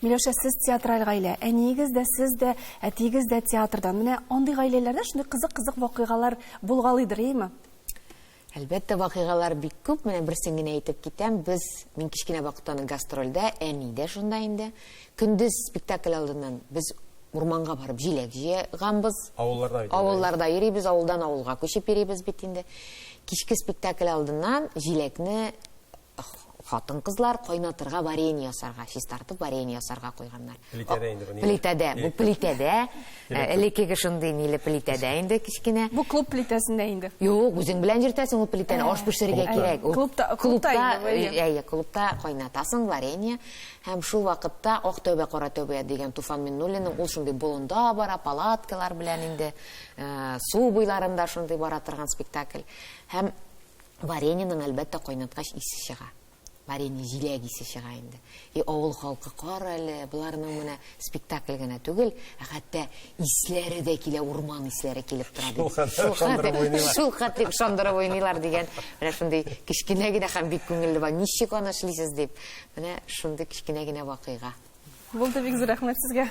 Миләүшә, сез театраль гаилә. Әниегез дә, сез дә, әтиегез дә театрдан. Менә андый гаиләләрдә шундый кызык-кызык вакыйгалар булгалыйдыр, әйеме? Әлбәттә, вакыйгалар бик күп. Менә берсен генә әйтеп китәм. Без, мин кечкенә вакыттан гастрольдә, әни дә шунда инде. Көндез спектакль алдыннан без урманга барып җиләк җыйганбыз. Авылларда бит. Авылларда йөрибез, авылдан авылга күчеп йөрибез бит инде. Кичке спектакль алдыннан җиләкне хатын-кызлар кайнатырга варенье ясарга, чистартып варенье ясарга куйганнар. Плитәдә инде бу. Плитәдә, бу плитәдә, элеккеге шундый ниле плитәдә инде кечкенә. Бу клуб плитәсендә инде. Юк, үзең белән йөртәсең ул плитәне, аш пешерергә кирәк. Клубта, клубта, әйе, клубта кайнатасың варенье. Һәм шул вакытта Ак тәүбә, кара тәүбә дигән Туфан Миннуллинның ул шундый болында бара, палаткалар белән инде, су буйларында шундый бара торган спектакль. Һәм Вареньеның, әлбәттә, кайнаткач исе чыга. Варенье җиләк исе чыга инде. И авыл халкы, кара әле, боларның менә спектакль генә түгел, ә хәтта исләре дә килә, урман исләре килеп тора дип. Шул хәтле ышандырып уйныйлар. Шул хәтле ышандырып уйныйлар дигән, менә шундый кечкенә генә һәм бик күңелле бар. Ничек аны эшлисез дип. Менә шундый кечкенә генә вакыйга. Булды, бик зур рәхмәт сезгә.